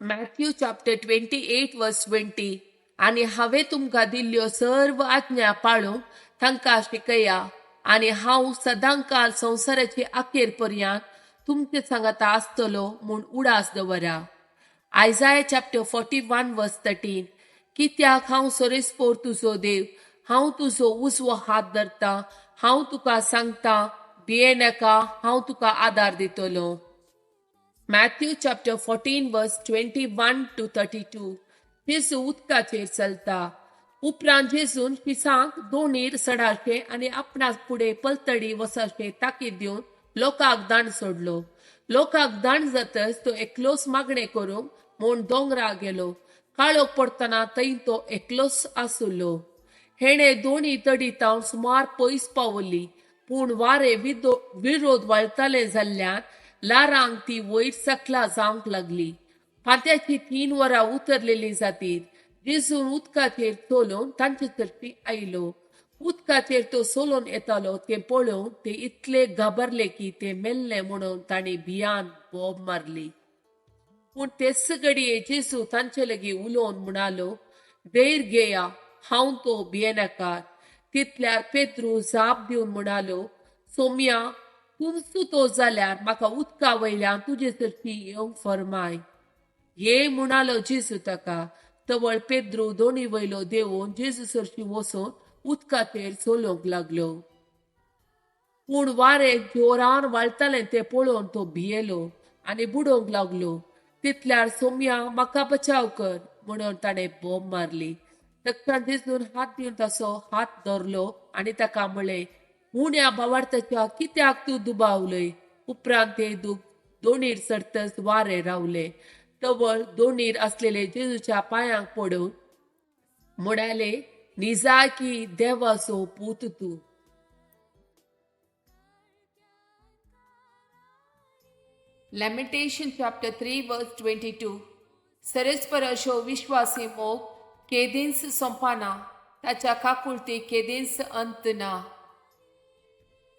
Matthew chapter 28 verse 20. आनी हांवें तुमकां दिल्ल्यो सर्व आज्ञा पाळूंक तांकां शिकया आनी हांव सदांकाल संवसाराचे अखेर पर्यंत तुमचे सांगाता आसतलो म्हूण उडास दवरा. Isaiah chapter 41 verse 13. कित्याक हांव सरेस्पोर तुजो देव, हांव तुजो उजवो हात धरता, हांव तुका सांगता भियेनाका, हांव तुका आदार दितलो. Matthew chapter 14 verse 21 to 32. जेजू उदकाचेर चलता. उपरांत जेजून शिसांक दोणीर सडाशें आनी आपणाक फुडें पलतडी वचशें ताकीद दिवन लोकांक दाण सोडलो. लोकांक दाण जातच तो एकलोच मागणें करूंक म्हूण दोंगरा गेलो. काळोख पडटना थंय तो एकलोच आसलो. हेणें दोणी तडी तावन सुमार पयस पावली, पूण वारें विरोध वळतालें जाल्ल्यान ल्हारांक ती वयर सकला जावंक लागली. फांत्याची 3 वरां उतरलेली जातीत जेजून उदकाचेर चलोवन तांचे सरशी आयलो. उदकाचेर तो चलोवन येतालो तें पळोवन ते इतले घाबरले की ते मेल्ले म्हणून तांणी भियान बोब मारली. पूण तेच घडये जेजू तांचे लागीं उलोवन म्हणालो, धैर्य घेया, हांव तो, भियेनाकात. तितल्यार पेत्रू जाप दिवन म्हणालो, सोम्या, तूंच तो जाल्यार म्हाका उदका वयल्यान तुजे सरशी येवंक फर्माय. ये म्हणालो जेजू ताका. तवळ पेद्रू दोणी वयलो देंवून जेजू सरशी वचून उदकाचेर चलोवंक लागलो. पूण वारें जोरान वाळटालें तें पळोवन तो भियेलो आनी बुडोवंक लागलो. तितल्यार सोम्या, म्हाका बचाव कर म्हणून ताणें बोब मारली. तक्षण जेजून हात दिवन ताचो हात धरलो आनी ताका म्हळें, उण्या भावार्थाच्या कित्याक तूं दुबावलय? उपरांत ते दोणीर चडतच वारें रावलें. तवळ दोणीर आसलेले जेजूच्या पांयांक पडून म्हणाले, निजाकी देवाचो पूत तूं. Lamentation chapter 3 verse 22. सरेस्पर अशो विश्वासी मोग केदींच सोंपना, ताच्या काकुळती केदींच अंत ना.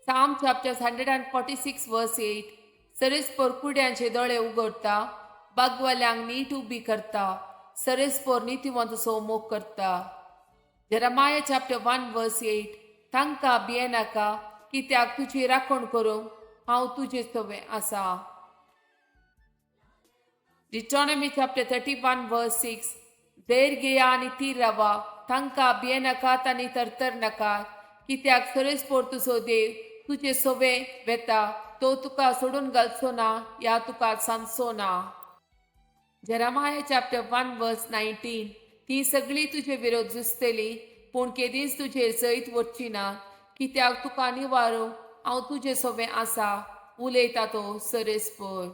Psalm chapter 146 verse 8. सरेस्पर कुड्यांचे दोळे उगडटा, बागवाल्यांक नीट उबी करता, सरेस्पर नितीवंतसो मोग करता. Jeremiah chapter 1 verse 8. तांकां भियेनाका, कित्याक तुजी राखण करूंक हांव तुजे सवें आसा. Deuteronomy chapter 31 verse 6. धैर्य घेया आनी थीर रावा, तांकां भियेनाकात आनी तरतर नाकात, कित्याक सरेस्पर तुजो देव तुजे सवें वेता, तो तुका सोडून घालचो ना या तुका सांदचो ना. Jeremiah chapter 1 verse 19. ती सगळी तुजे विरोध झुजतली, पूण केदींच तुजेर जैत वचची ना, कित्याक तुका निवारूंक हांव तुजे सवें आसा, उलयता तो सरेस्पर.